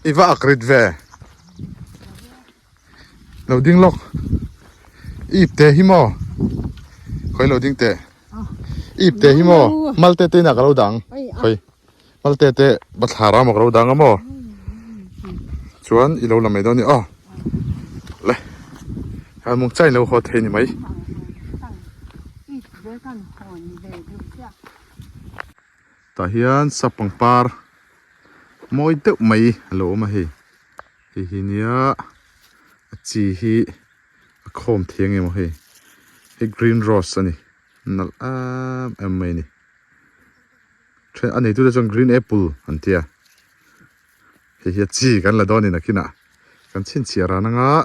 I va ak rit ve. Lo ding lawk. I ip te hi maw? Khawi lo ding teh. I ip te hi maw? Mal te te inah ka lo dang. Khawi. Mal te te bathlar ah maw ka lo dang a maw? Chuan i lo la mai dawn ni aw. Le. Hal mung chai lo haw thei ni mai. Tah hian sap pangpar mawi deuh mai a lo awm a hei. Hei hi nia a chi hi a khawm thei ang emaw hei. Hei green rose a ni nalh em em mai a ni. Then a neitute chuan green apple an ti a. Hei hi a chi kan la dawn a ni nakinah kan chhinchhiah ran anga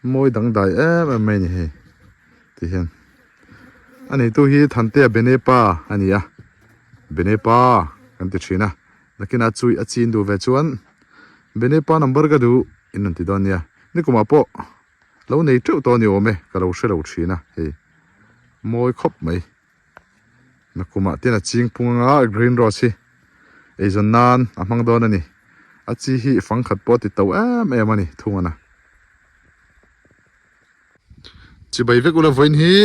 mawi dangdai em em mai a ni hei ti hian a neitu hi Thantea Benepa a ni a Benepa kan ti thin a nakinah chui a chin duh ve chuan Benepa number ka duh in rawn ti dawn nia nikumah pawh lo nei teuh tawh a ni awm e ka lo hre lo thin a hei mawi khawp mai. Nakumah ten a ching pung anga green rose hi eizawn nan a hmang dawn a ni. A chi hi fang khat pawh a ti to em em a ni thung ana. Chibai vek ula vawiin hi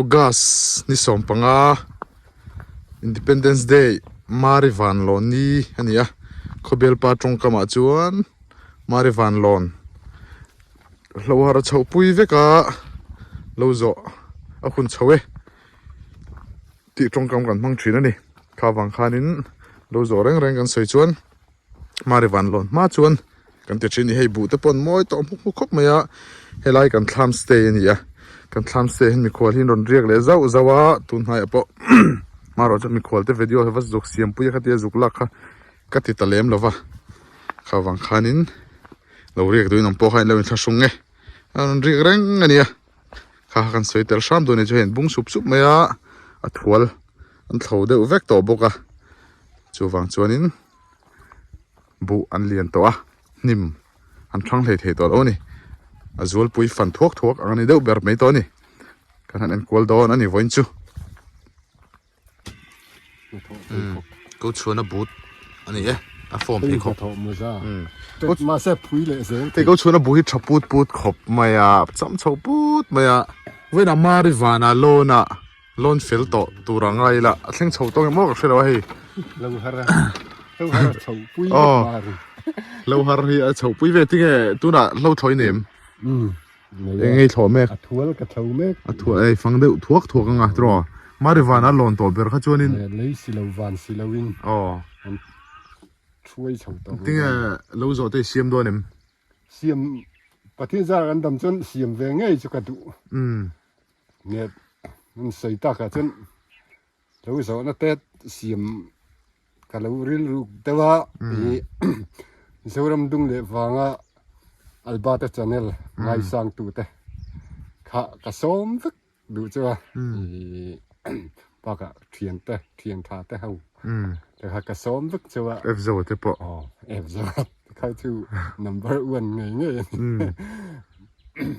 August ni 15 Independence Day Mari Vanlawn ni a ni a. Khawbel pa tawngkamah chuan Mari Vanlawn. Hlohar a chhoh pui vek a lo zawh a hun chho e tih tawngkam kan hmang thin a ni kha vang khanin lo zawh reng reng kan sawi chuan Mari van lawn hma chuan kan ti thin a ni hei buh te pawh an mawi tawh hmuk hmuk khawp mai a helai kan thlam stay a ni a kan thlam stay hian mikhual hi an rawn riak leh zauh zauh a tun hnaiah pawh hmarawh chuan mikhual te video hi va zuk siam pui a khatia zuk lak kha ka ti ta lem lo va kha vang khanin. Lo riak duhin awm pawh kha in lo inthlahrung nge a rawn riak reng a nia kha kha kan sawi tel hram dawn a ni chu hei an bung sup sup mai a a thual an thlo deuh vek tawh bawk a chuvang chuanin buh an lian tawh a hnim an thlang hlei thei tawh lo a ni a zualpui fan thuak thuak ang a ni deuh ber mai tawh a ni kan han enkual dawn a ni vawiin chu. Ko chhuan a but a ni e a form phei khawp mahse phui leh zel hei ko chhuan a bu hi tha put put khawp mai a cham chho put mai a vawiinah mari vana lawn ah lawn fel tawh tur a ngai ila a thleng chho tawk em aw ka hre lo a hei lo har a lo har a chho pui vek mari lo har hi a chho pui ve tinge tunah hlo thlawh i nem. Eng ei thlawh mek? A thual ka thlo mek. A thual ei fang deuh thuak thuak anga tiraw? Mari van a lawn tawh ber kha chuanin. Lei si lo van si lo in. Aw. An thuai chho tawh. Tinge lo zawh te i siam dawn em? Siam Pathian zar an dam chuan siam ve ngei chu ka duh. Umm. Nge an sawi takah chuan lo zawhna te siam Ka lo rilruk deuh a, i Zoram dung leh vanga Albert-a channel ngaisangtute kha ka sawm vek duh chu a, i bakah thiante, thian tha te ho te kha ka sawm vek chu a. Fzo te pawh. Aw, Fzo kha chu number one ngei ngei a ni.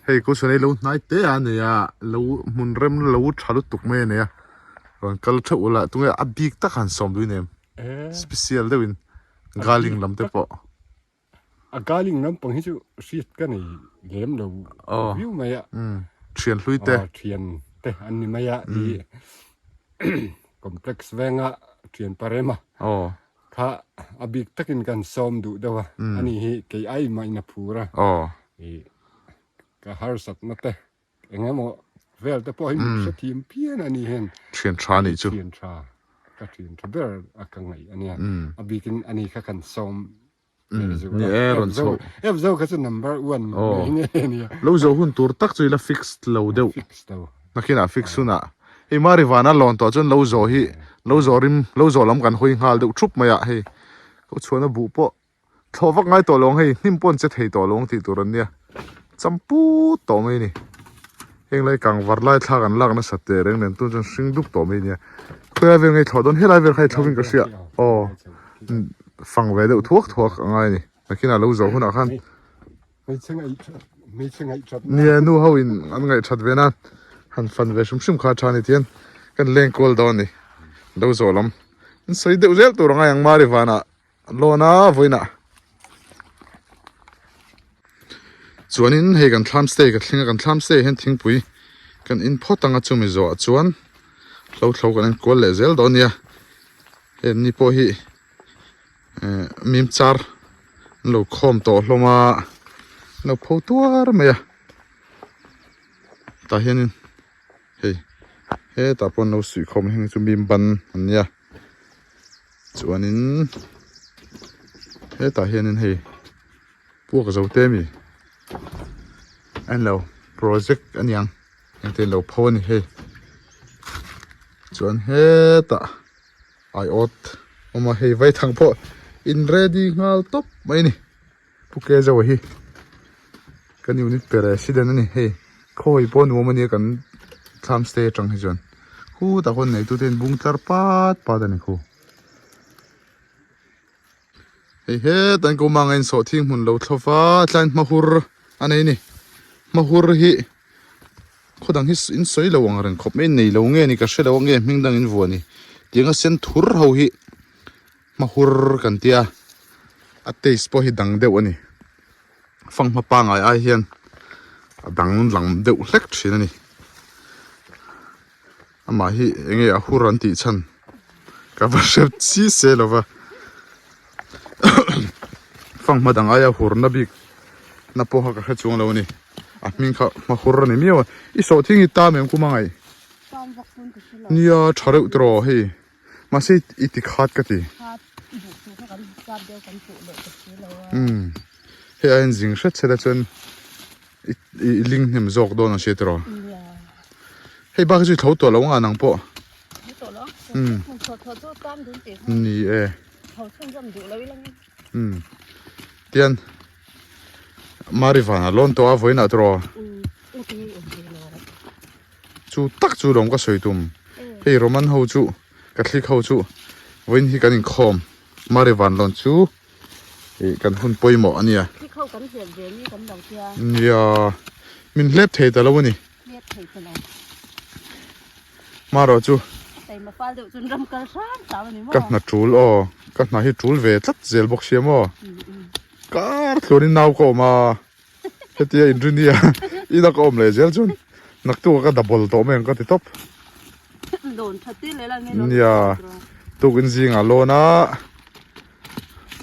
Hei ko sawn ei lo hnai te a nei a, lo hmun rem lo tha lutuk mai a nei a. Rawn kal theuh ula tunge a bik tak han sawm duin em special deuhin galing lam te pawh. A galing lampang hi chu hriat ka nei lem lo viau mai a. Thian hlui te. Thian te an ni mai a i complex venga thian parema kha a bik takin kan sawm duh deuh a ani hi kei ai mahin a phur a i ka harsatna te Eng emaw vel te pawh hi min hrethiam phian a ni hian. Thian tha nih chu. Thian tha ka thian tha ber a ka ngaih a nia. A bikin a ni kha kan sawm Ni e rawn chhoh. F zo kha chu number one ngei ngei a nia. Lo zo hun tur tak chu ila fixed lo deuh. Fixed lo. Nakinah fix hunah. Hei Mari vana lawn tawh chuan lo zawh hi lo zawh rim lo zawh lam kan hawi nghal deuh thup mai a hei. Ko chhuahna buh pawh Thlawh vak ngai tawh lo ang hei, hnim pawh an che thei tawh lo ang tih tur an nia. Cham put tawh mai a ni. Heng lai kang var lai thlak an lak nasat teh reng nen tun chuan hring dup tawh mai a nia. Khawilai vel nge i thlawh dawn? Helai vel kha i thlawh in ka hria. Aw, fang ve deuh thuak thuak a ngai a ni. Nakinah lo zawh hunah khan. Nia, nu ho in an ngaihthat ve nan han fan ve hrim hrim kha a tha a ni tihian kan leng kual dawn a ni. Lo zawh lam an sawi deuh zel tur a ngai ang Mari vanah. Lawn a vawiinah. Chuanin hei kan thlam stay ka thleng a, kan thlam stay ah hian thingpui kan in phawt ang a chumi zawhah chuan hlo thlo kan en kual leh zel dawn a nia. Hei an ni pawh hi eh mim char an lo khawm tawh hlawm a, an lo pho tuar mai a tah hianin hei hetah pawh an lo suih khawm a heng chu mim ban an nia chuanin hetah hianin hei puak zo te ami a ni lo project a niang engte an lo pho a ni hei chuan hetah aiawt awm a hei vaithang pawh in ready nghal tawp mai a ni Pu Kezo hi kan unit president a ni hei khawi pawh nuam a nia kan thlam stay atang hi chuan khutah khawn neitute in bung tlar pat pat a ni khu. Hei hetah hian Kumanga in sawhthing hmun lo thlawp a tlaiin hmahur a nei a ni hmahur hi khaw dang hi in sawi lo ang reng khawp mai nei lo nge ni ka hre lo a nge hming dang in vuah ni tianga sen thur ho hi hmahur kan tia a taste pawh hi dang deuh a ni fanghma pangai ai hian a dang lang deuh hlek thin a ni. Amah hi eng nge a hur an tih chhan ka va hre chi se lo va fanghma dang aia hur na bik na pawh kha ka hre chuang lo a ni a hming kha hma hur a ni miau a i sawhthing hi tam em kum a ngaih nia tha reuh tawh hei mahse i ti khat ka ti umm hei a inzing hret chhet a chuan. I ling hnem zawk dawn a hria tiraw? Hei bak hi chu i tho tawh lo ang nang pawh. Umm. Ni e. Umm. Tian Mari van a lawn tawh a vawiinah tiraw? Chu tak chu lawm ka sawi tum. Hei Roman ho chu Catholic ho chu vawiin hi kan inkhawm Mari van lawn chu. Ih kan hun pawimawh a nia. Thik ho kan hlep ve ni kan lo tia. Nia min hlep thei ta lo a ni. Hlep thei ta lo. Marawh chu. Taima fal deuh chuan ram kal hram hram a ni maw. Ka hna tul aw ka hna hi tul ve tlat zel bawk sia maw. Kar tluanin nau ka awm a hetia inrinia ina ka awm leh zel chuan naktuk a ka double tawh mai ang ka ti tawp. Lawn tha tir leh la nge lawn. Nia tukin zingah lawn a.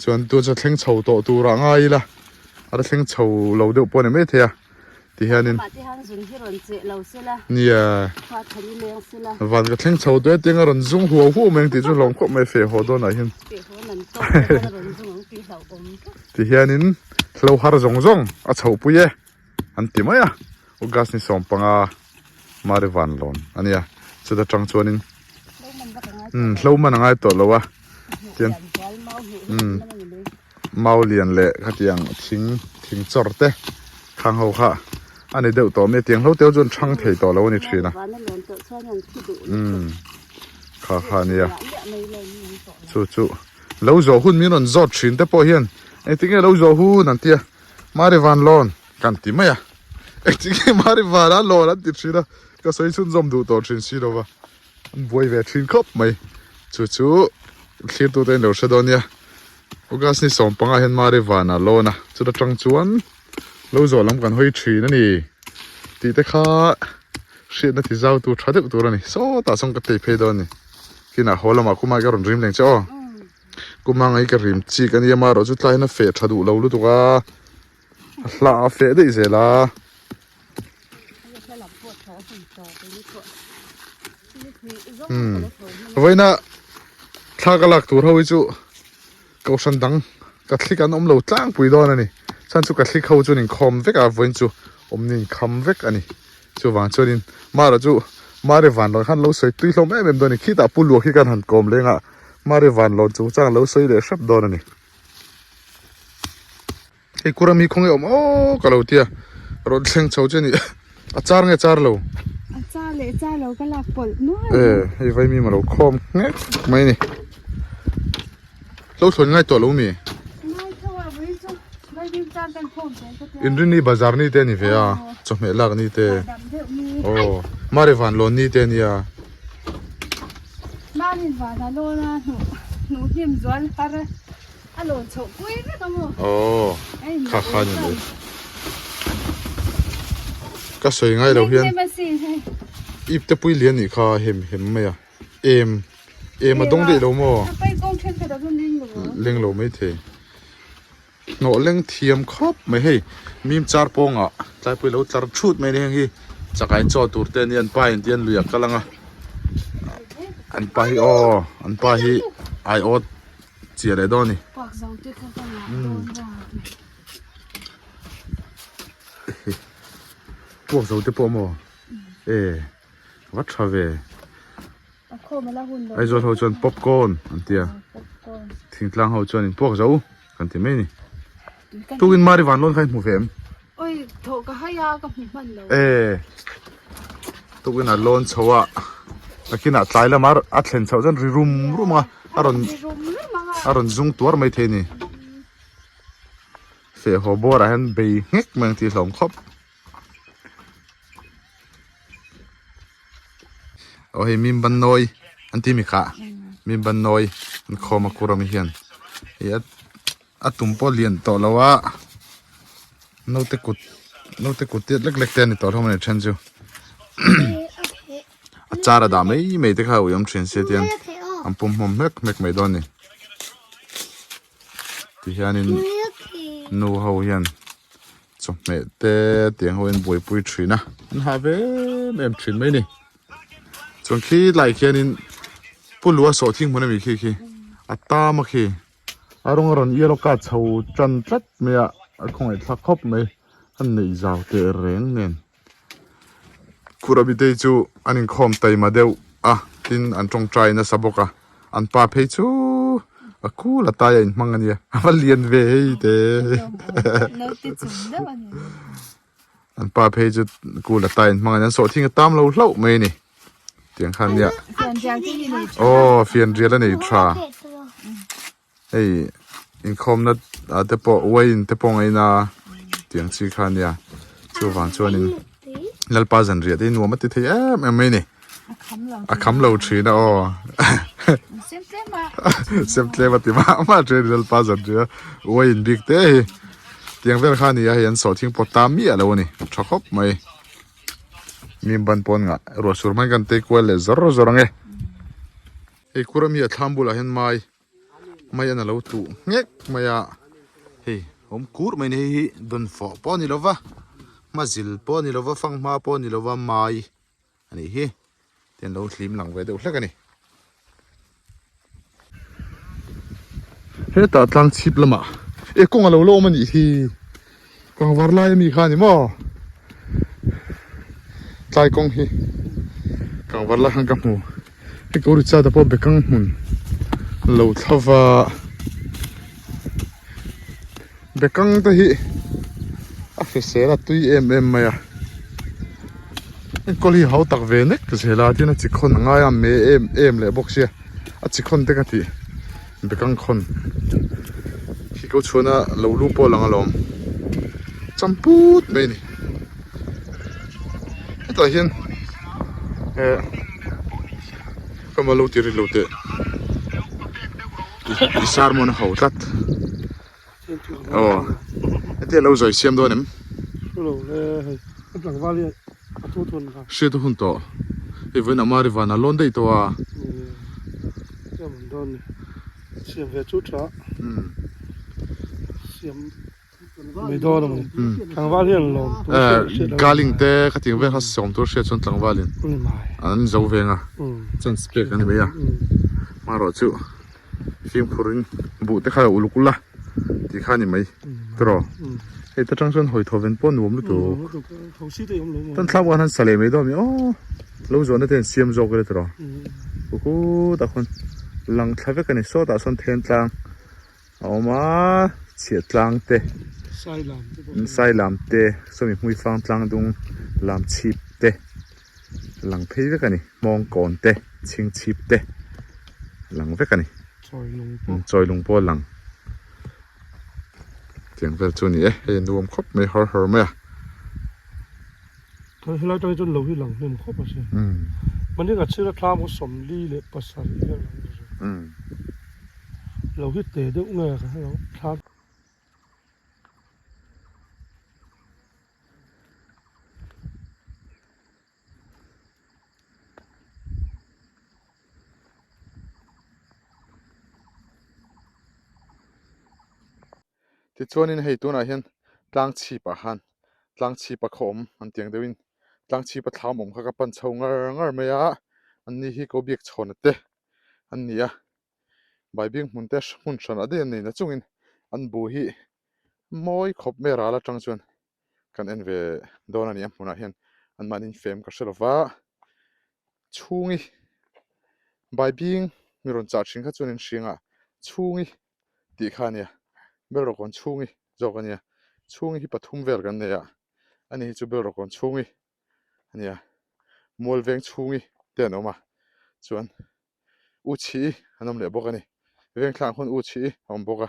Chuan tun chu thleng chho tawh tur ah ngai ila a la thleng chho lo deuh pawh a ni maithei a ti hianin nia van ka thleng chho tawh e tiang a rawn zung huau huau mai ang tih chu hlawm khawp mai feh haw dawn ah hian ti hianin hlo har zawng zawng a chhoh pui e an ti mai a August ni 15 Mari Vanlawn a nia chuta tang chuanin umm hlo man a ngai tawh lo a tian umm mau lian leh khatiang thing thing chawr te khang ho kha a ni deuh tawh mai a tiang hlo te ho chuan thang thei tawh lo a ni thin a umm kha kha a nia chu chu lo zawh hun min rawn zawt thin te pawh hian engtin nge lo zawh hun an tia Mari Vanlawn kan ti mai a engtin nge Mari Vana lawn an ti thin a ka sawi chhunzawm duh tawh thin si lova an buai ve thin khawp mai chu chu thlir tute in lo hre dawn nia August ni 15 hian Mari Vana lawn a chuta tang chuan lo zawh lam kan hawi thin a ni tih te kha hriatna ti zau tur tha deuh tur a ni sawtah sawn ka tei phei dawn a ni kinah haw lamah khumah ka rawn rim leng che aw. Kumanga hi ka rim chik a nia amaherawh chu tlai hian a feh tha duh lo lutuk a a hla a feh daih zel a. Umm vawiina thla ka lak tur ho hi chu kohhran dang catholic an awm lo tlangpui dawn a ni chhan chu catholic ho chuan inkhawm vek a vawiin chu awmna inkham vek a ni. Chuvang chuanin Mara chu Mari Vanlawn khan lo sawi tui hlawm em em dawn a ni. Khitah Pu Luak hi kan han kawm leng a, Mari Vanlawn chungchang lo sawi leh hrep dawn a ni. Hei Kuram hi khawnge awm aw ka lo tia, rawn thleng chho che ni. A char nge char lo? A char leh char lo ka lak pawlh nual. E, hei vaimim a lo khawm nghek mai a ni. Hlo thlawn ngai tawh lo mi? Ngai tho a vawi chu vaimim tan kan khawm zel ka tia. Inrini bazar ni te a ni ve a, chawhmeh lak ni te. Hahdam deuh ni. Aw, Mari van lawn ni te a nia. Mari van a lawn a hnuh hnuh hnim zual har a lawn chhoh pui vek a maw? Aw, kha kha ni mai. Ka sawi ngai lo hian ip te pui lian nih kha hem hem mai a em em a dawng daih lo maw leng lo mai thei hnawh leng thiam khawp mai hei mim char pawngah tlaipui lo tlar thut mai a ni heng hi chakai chaw tur te ania an pa in tian lui a kal ang a an pa hi aw an pa hi aiawt chiah leh dawn a ni. Puak zo te pawh maw? E va tha ve. Aizawl ho chuan popcorn an tia. Thingtlang ho chuan in puak zo kan ti mai ni. Tukin Mari van lawn kha in hmu ve em? Oi thaw ka hai a ka hmu hman lo. E tukin a lawn chho a takinah tlai lama a thlen chhoh chuan ri rum rum a a rawn a rawn zung tuar mai thei ni. Feh haw bawr ah hian bei nghek mai ang tih hlawm khawp. Aw hei mim ban nawi an ti mi kha mim ban nawi an khawm a kur ami hian hei a a tum pawh lian tawh lo a naute kut naute kut tiat lek lek te a ni tawh hlawm a ni then chu a char a dah mai mai te kha a ui awm thin sia tiang an pum hmawm hmek hmek mai dawn a ni. Tihianin nu ho hian chawhmeh te tiang ho in buaipui thin a an hah ve em em thin mai a ni chuan khi lai khianin pu lua sawhthing hmun ami khi khi a tam a khi a rawng a rawn yellow card chho tan tlat mai a a khawngaih thlak khawp mai a neih zau teh reng nen. Kurabitei chu an inkhawm taima deuh a tin an tawngtai nasa bawk a an pa phei chu a kul a tai a inhmang a nia a va lian ve hei te an pa phei chu kul a tai a inhmang a nia an sawhthing a tam lo hlauh mai a ni tiang khan nia aw fianrial a nei tha. Hei inkhawmna ah te pawh wine te pawh ngaina tiang chi kha ania chuvang chuanin Lalpa zanriah te hi nuam a ti thei em em mai a ni a kham lo thin a aw sem tlem a ti mah mah thin a ni Lalpa zanriah wine bik te hi tiang vel kha a ni a hei an sawhthing pawh ta miah lo a ni tha khawp mai mi ban pawn ngah ruah sur hmangin kan tei kual leh zawr zawr ang e hei kura mi a thlam bulah hian mai. Mai an alo tuh nghek mai a hei awm kur mai a ni hei hi dawnfawh pawh a ni lova hmazil pawh a ni lova fanghma pawh a ni lova mai a nih hi te an lo hlim lang ve deuh hlek a ni. Hetah tlang chhip lamah e kawng alo la awm a nih hi kangvar lai ami kha a ni maw tlai kawng hi kangvar lai khan ka hmu. Hei ko Richard-a pawh bekang hmun lo thla va bekang te hi a hrisel a tui em em mai a enkawl hi hau tak ve nek zel a tin a chi khawn a ngai a me em em leh bawk sia a chi khawn te ka tih bekang khawn khi ko chhuana lo lu pawh a lang alawm champut mai a ni hetah hian eh ka ma lo ti ri lo teh i sermon a ho tlat aw hetia lo zawi siam dawn em hriat a hun tawh hei vawiin amah ri van a lawn daih tawh a. Galing te khatiang vel kha sawm tur hriat chuan tlangvalin an zo veng a chance pek a ni mai a hmarawh chu fimkhurin buh te kha uluk ula tih kha a ni mai tiraw hei ta tang chuan hawi thaw ven pawh nuam lutuk tan thlak pawh an han sa leh mai dawn a mi aw lo zawhna te an siam zawk ila tiraw kukutah khawn lang thla vek a ni sawtah sawn then tlang. A awm a chhiah tlang te sai lam te sawmi hmui fang tlang dung lam chhip te lang phei vek a ni hmawng kawn te chhing chhip te lang vek a ni chawi lung pawh a lang tiang vel chu a ni e hei a nuam khawp mai har har mai a. Helai atang hi chuan lo hi lang hnem khawp a sin. Mahni ka chhir a thlam khaw 47 vel lang ni zawk. Lo hi te deuh nge ka hre lo thlam. Tichuanin hei tunah hian tlang chhipah khan tlang chhipa khaw awm an tiang deuhin tlang chhipa thlam awm kha ka pan chho ngar ngar mai a, an ni hi ko biak chhawna te an ni a, baibing hmun te hmun hran ah daih an nei na chungin an bu hi mawi khawp mai ral atang chuan kan en ve dawn a ni a hmunah hian anmahni fem ka hre lo va chhungi baibing mi rawn chah thin kha chuan in hriangah chhungi tih kha a nia belrawkawn chhungi zawk a nia chhungi hi pathum vel kan nei a ani hi chu belrawkawn chhungi a nia mualveng chhungi te an awm a chuan u chhi an awm leh bawk a ni vengthlang hun u chhi a awm bawk a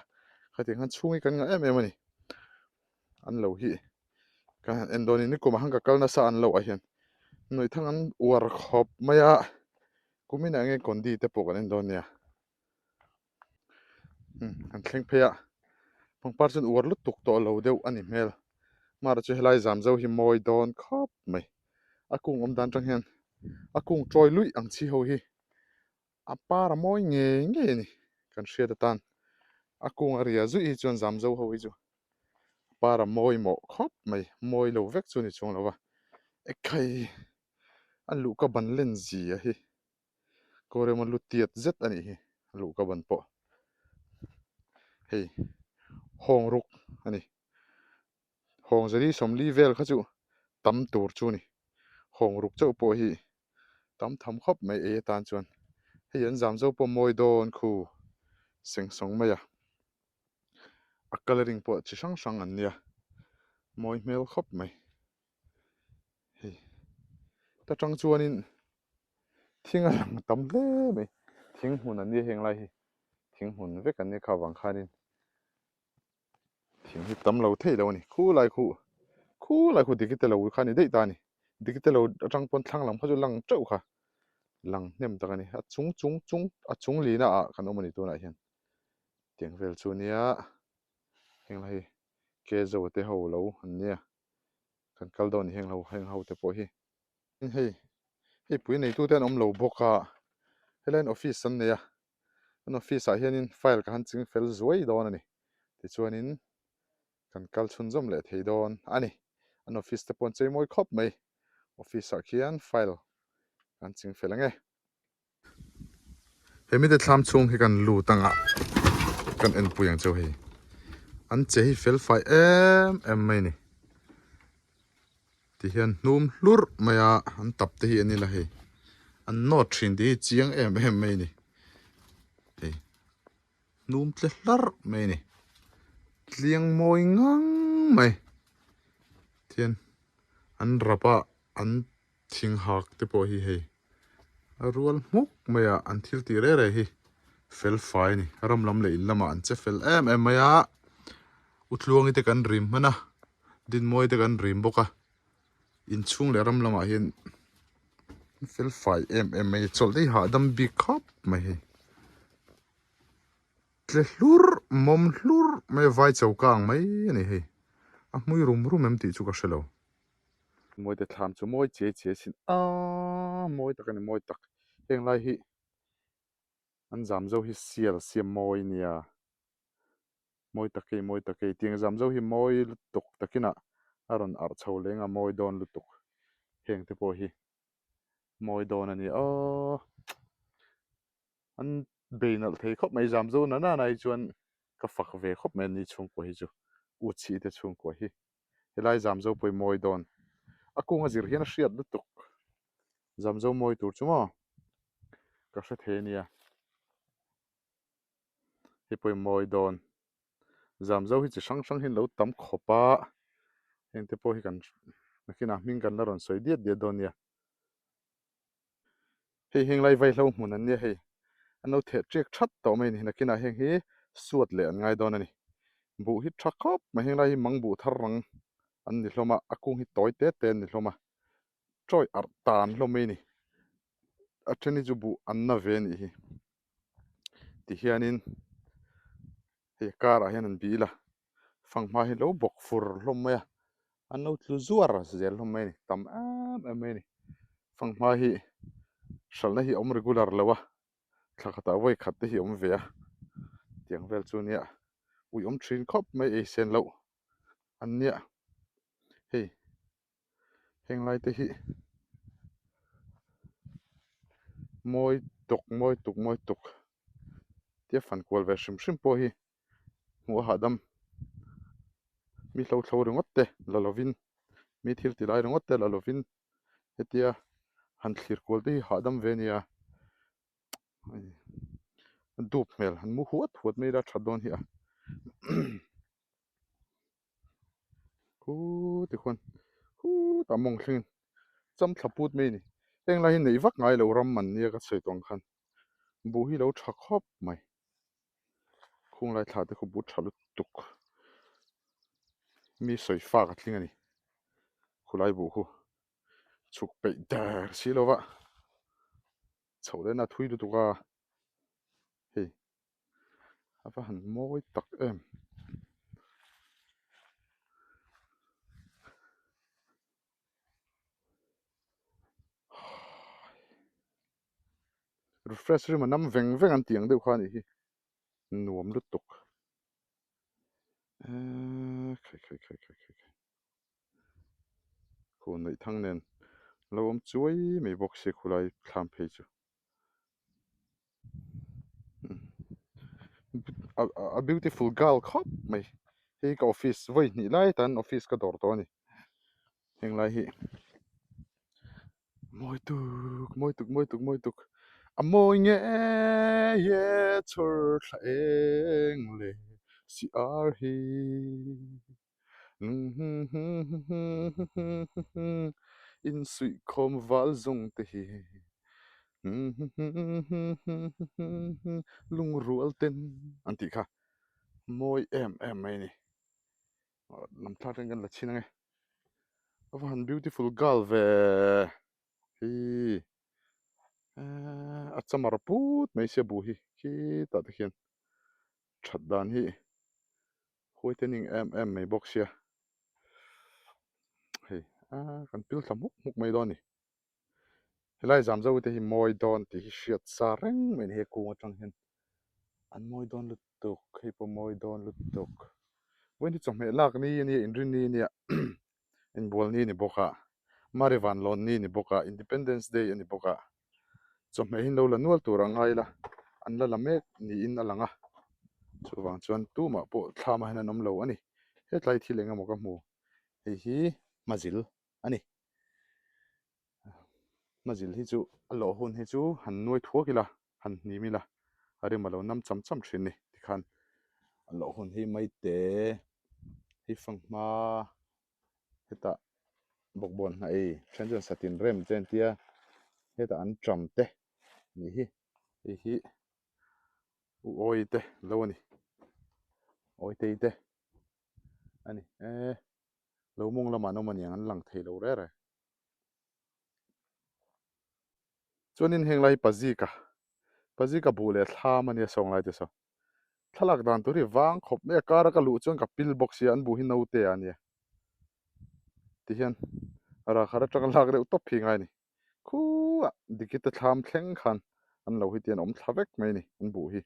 khatiang khan chhungi kan ngah em em a ni an lo hi kan han en dawn in nikum ah khan ka kal nasa an loh ah hian nuihthang an uar khawp mai a kumin ah nge kondi te pawh kan en dawn nia. Kan thleng phei a pangpar chuan uar lutuk tawh lo deuh a ni hmel mara chu helai zam zo hi mawi dawn khawp mai a kung awm dan tang hian a kung tawi luih ang chi ho hi a par a mawi ngei ngei a ni kan hriat atan a kung a ria zuih hi chuan zam zo ho hi chu a par a mawi mawh khawp mai mawi lo vek chu a ni chuang lo va ekhai a luhka ban len zia hi. Kawrema lu tiat zet a nih hi a luhka ban pawh hei hawng ruk a ni hawng zali sawmli vel kha chu tam tur chu a ni hawng ruk chauh pawh hi tam tham khawp mai ei atan chuan hei an zam zo pawh mawi dawn khu seng sawng mai a a colouring pawh chi hrang hrang an nia mawi hmel khawp mai. Hei ta tang chuanin thing a lang tam hle mai thing hmun an nia heng lai hi thing hmun vek an nia kha vang khanin thing hi tam lo theih lo a ni khulai khu khulai khu dikite lo kha a ni daih ta a ni dikite lo atang pawn thlang lam kha chu lang teuh kha lang hnem tak a ni a chung chung chung a chung lina ah kan awm a ni tunah hian tiang vel chu nia heng lai hi ke zo te ho lo an nia. kan kal dawn heng ho heng ho te pawh hi hei hei pui neitu te an awm lo bawk a helai in office an nei a an office ah hianin file ka han ching fel zuai dawn a ni tichuanin kan kal chhunzawm leh thei dawn a ni an office te pawh an chei mawi khawp mai office ah khian file kan ching fel ang e. He mite thlam chhung hi kan lut anga kan enpui ang cheu hei an che hi fel fai em em mai a ni ti hian hnum hlurh mai a an tap te hi an ila hei an nawt thin tih hi chiang em em mai a ni hei hnum tle hlarh mai a ni tliang mawi ngang mai tihian an rap a an Thing hak te pawh hi hei a rual hmuk mai a an thil tih reh reh hi fel fai a ni ram lam leh in lamah an che fel em em mai a Utluangi te kan rim hman a Dinmawi te kan rim bawk a inchhung leh ram lamah hian an fel fai em em mai a chawlh daih hahdam bik khawp mai hei tle hlur mawm hlur mai a vai choka ang mai a ni hei a hmui rum rum em tih chu ka hre lo. Mawite thlam chu mawi chiai chiai sin aaa mawi tak a ni mawi tak heng lai hi an zam zo hi sial siam mawi a nia mawi tak hei mawi tak hei tiang zam zo hi mawi lutuk takin ah a rawn arh chho leng a mawi dawn lutuk heng te pawh hi mawi dawn a ni aw. An bei nalh thei khawp mai zam zo na nana hi chuan ka fak ve khawp mai ani chhungkua hi chu u chhi te chhungkua hi helai zam zo pawh hi mawi dawn a kung a zir hian a hriat lutuk zam zo mawi tur chu maw ka hre thei ania hei pawh hi mawi dawn zam zo hi chi hrang hrang hi an lo tam khawp a heng te pawh hi kan nakinah hming kan la rawn sawi diat diat dawn nia. Hei heng lai vaihlo hmun an nia hei an lo theh ṭiak ṭhat tawh mai a ni nakinah heng hi suat leh an ngai dawn a ni buh hi ṭha khawp mai heng lai hi mang buh thar rang an ni hlawm a a kung hi tawi te te an ni hlawm a chawi arh tan hlawm mai a ni a then hi chu buh an na ve a nih hi tihianin hei a karah hian an bil a fanghma hi lo bawk fur hlawm mai a an lo tlu zuar zel hlawm mai a ni tam em em mai a ni fanghma hi hralhna hi a awm regular lo a thla khatah vawi khat te hi a awm ve a tiang vel chu nia. Ui awm thin khawp mai ei sen loh an nia hei heng lai te hi mawi tuk mawi tuk mawi tuk tia fan kual ve hrim hrim pawh hi hmuh a hahdam mi hlo thlo ringawt te la lovin mi thil ti lai ringawt te la lovin hetia han thlir kual te hi hahdam ve a nia. Dup hmel han mu huat huat mai ila that dawn hi a khuuu tikhuan khutah mawng thlengin cham thla put mai a ni heng lai hi neih vak ngai lo ram an nia ka sawi tawh ang khan buh hi lo tha khawp mai khung lai thla te khaw but tha lutuk mi sawi fak a tling a ni khulai buh khu. chhuk peih der si lo va chhoh lehna a thui lutuk a hei a va han mawi tak em. Refresh rim a nam veng veng an tih ang deuh kha a nih hi nuam lutuk eee khai khai khai khai khai. Khaw neih thang nen lo awm chuai mai bawk se khulai thlam phei chu a beautiful girl khawp mai hei ka office vawi hnih lai tan office ka dawr tawh a ni heng lai hi mawi tuk mawi tuk mawi tuk mawi tuk a mawi ngei e chhawr thla eng le si ar hi. Insuihkhawm val zawng te hi lungrual ten an tih kha mawi em em mai a ni lam thlak hian kan la chhin ange a va han beautiful girl ve hi a chamar put mai sia buh hi khitah te khian that dan hi. Huaitening em em mai bawk sia hei ah kan pil thla hmuk hmuk mai dawn a ni helai zam zo te hi mawi dawn tih hi hriat sa reng mai a ni he kung atang hian an mawi dawn lutuk hei pawh mawi dawn lutuk vawiin hi chawhmeh lak ni a nia inrin ni a nia inbual ni a ni bawk a Marivan lawn ni a ni bawk a Independence Day a ni bawk a. Chawhmeh hi an lo la nual tur a ngai la, an la la mek niin a lang a, chuvang chuan tumah pawh thlamah hian an awm lo a ni. Hetlai thil eng emaw ka hmu, hei hi hmazil a ni. Hmazil hi chu a lawh hun hi chu han nuai thuak ila, han hnim ila, a rim a lo nam cham cham thin ni tikhan a lawh hun hi maite hi fanghma. hetah bawkbawn hnah ei then chuan satin rem te an tia hetah an ṭam te nih hi hei hi u awi te lo a ni awi tei te a ni e lo mawng lamah an awm a niang an lang thei lo reng reng. Chuanin heng lai hi pazika pazika buh leh thlam a nia sawng lai te saw thlalak dan tur hi vang khawp mai a kar a ka luh chuan ka pil bawk sia an buh hi naute a nia tihian rakhar atanga lak deuh tawp hi ngai a ni khuah dikita thlam thleng khan an lo hi tian awm thla vek mai a ni an buh hi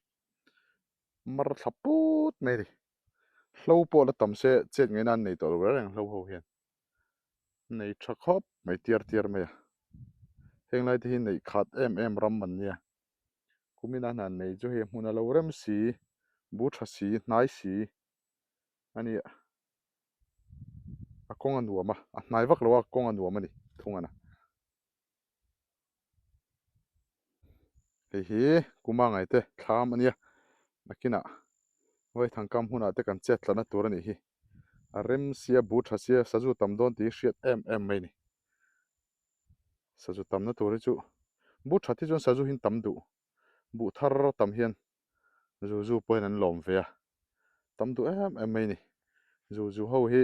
mar thla put mai a ni hlo pawh la tam se chet ngaihna an nei tawh lo reng reng hlo ho hian. Nei tha khawp mai tiar tiar mai a, heng lai te hi neih khat em em ram an nia, kumin a hna nei chu hei hmun a lo rem si, bu tha si, hnai si a nia, a kawng a nuam a, a hnai vak lo a kawng a nuam a ni thung a na. Hei hi kuma ngaite thlam a nia, nakinah Vaithangkam hunah te kan chet tlatna tur a nih hi. A rem sia bu tha sia sazu tam dawn tih hi hriat em em mai a ni. Sazu tamna tur hi chu bu that hi chuan sazu hi an tam duh. Buh thar tam hian zu zu pawhin an lawm ve a, tam duh em em mai a ni. Zu zu ho hi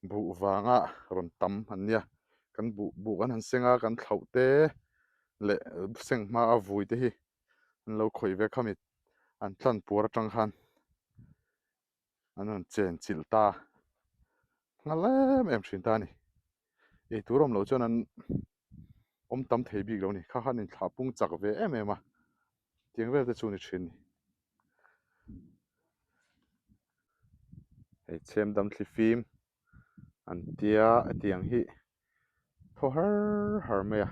buh vanga rawn tam an nia, kan buh buh kan han seng a kan thlauh te leh seng hma a vui te hi an lo khawih ve khami an tlan puar atang khan an rawn chen chilh ta nghal em em thin ta a ni eitur awm loh chuan an awm tam thei bik lo a ni kha khan inthlah pung chak ve em em a tiang vel te chu a ni thin a ni. Hei chhem dam thli fim an tia hetiang hi thaw har har mai a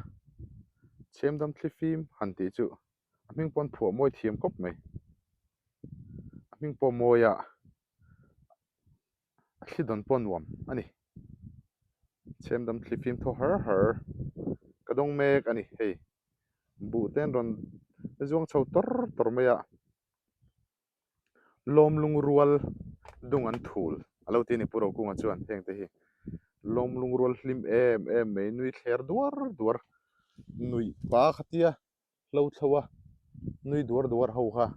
chhem dam thli fim han tih chu a hming pawn phuah mawi thiam khawp mai a hming pawh mawi a a thli dawn pawh nuam a ni chhem dam thli fim thaw har har ka dawng mek a ni hei buh te an rawn zuang chho tawr tawr mai a. Lawm lungrual dung an thul a lo ti a ni Pu Rokunga chuan heng te hi lawm lungrual hlim em em mai nui thler duar duar nuih pa khatia hlo thlo a nui duar duar ho kha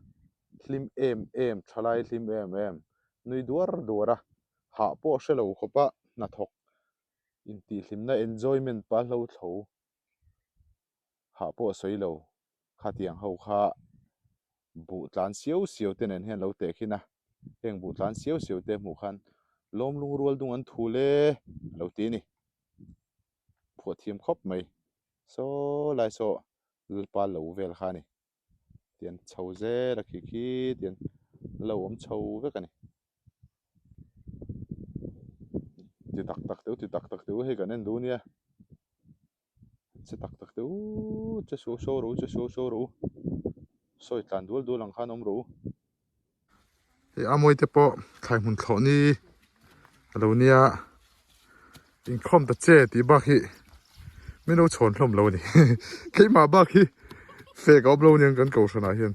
hlim em em thalai hlim em em nui duar duar a hah pawh hre lo khawpa hnathawk intihhlimna enjoyment pa hlo thlo hah pawh a sawi lo. Khatiang ho kha buh tlan siau siau te nen hian lo teh khin a, heng buh tlan siau siau te hmuh khan lawm lungrual dung an thul e a lo ti a ni. Phuah thiam khawp mai. Saw lai saw Lalpa lo vel kha a ni. Tian chho zel a khi khi tian lo awm chho vek a ni. Ti tak tak teuh ti tak tak teuh hei kan en duh nia. Che tak tak teh u che suau suau rawh u che suau suau rawh u sawi tlan dual dual ang khan awm rawh u. Hei a mawi te pawh thlai hmun thlawh ni a lo nia inkhawm ta che tih bak hi min lo chhawn hlawm lo a ni keimah bak hi fek a awm lo aniang kan kohhranah hian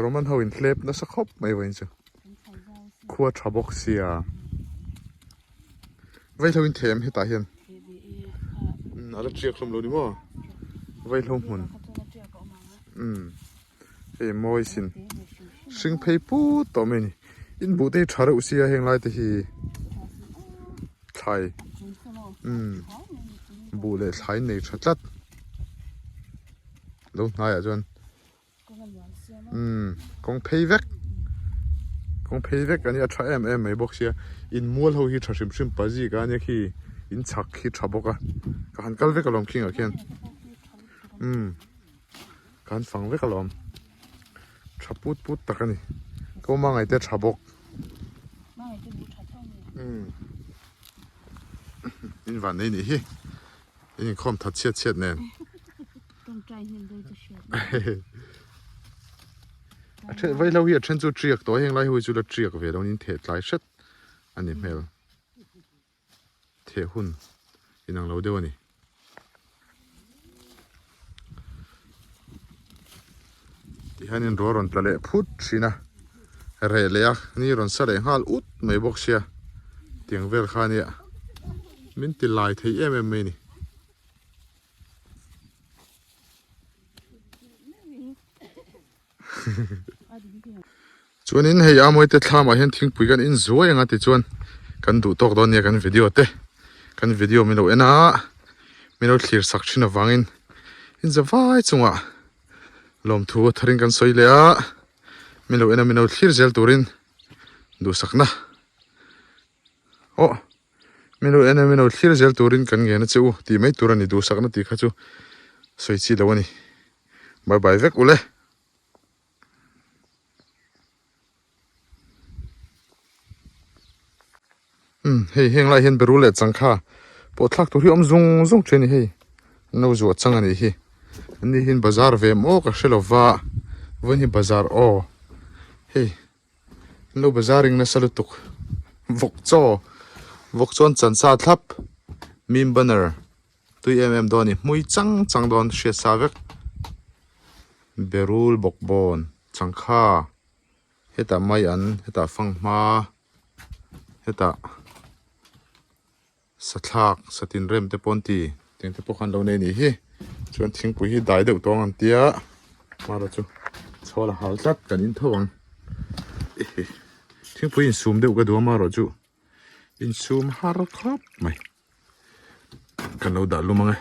Roman ho in hlep nasa khawp mai vawiin chu. Khua tha bawk sia Vaihlo in them hetah hian umm a la tiak hlawm lo ni maw Vaihlo hmun umm hei mawi sin hring phei put tawh mai a ni in buh te hi tha reuh sia heng lai te hi thlai umm buh leh thlai nei tha tlat lo hnaiah chuan. Umm kawng phei vek kawng phei vek a nia a tha em em mai bawk sia in mual ho hi tha hrim hrim pa zik a nia khi in chhak khi tha bawk a ka han kal vek alawm khing ah khian umm ka han fang vek alawm tha put put tak a ni ko mangai te tha bawk umm in van nei nih hi in inkhawm that chhiat chhiat nen. A then vaihlo hi a then chu tiak tawh a heng lai ho hi chu la tiak ve lo niin theh tlai hret a ni hmel theh hun inang lo deuh a ni. Tihianin ruah rawn tla leh phut thin a reh leh a ni rawn sa leh nghal ut mai bawk sia tiang vel kha ania min ti lai thei em em mai a ni. Chuanin hei a mawite thlamah hian thingpui kan in zuai ang a tichuan kan duh tawk dawn nia kan video te kan video min lo en a min lo thlir sak thin avangin in za vai chungah lawmthu a tharin kan sawi leh a min lo en a min lo thlir zel turin duhsakna aw. Min lo en a, min lo thlir zel turin kan ngen a che u tih mai tur a ni duhsakna tih kha chu sawi chi lo a ni. Bye bye vek ule. Umm hei heng lai hian beru leh changkha pawh thlak tur hi awm zung zung thin a ni hei an lo zuah chang a nih hi an ni hian bazar ve maw ka hre lova vawiin hi bazar aw hei. An lo bazar ring nasa lutuk vawk chaw vawk chuan chan sa thlap mim banner tui em em dawn a ni hmui chang chang dawn hriat sa vek berul bawkbawn changkha hetah mai an hetah fanghma hetah. Sathlak satin rem te pawh an ti tiang te pawh khan lo nei a nih hi chuan thingpui hi dai deuh tawng an tia mara chu chhual a hal tlat kan in tho ang thingpui insum deuh ka duh a marawh chu insum har khawp mai kan lo dah lum ang e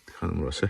tikhan awm rawh se.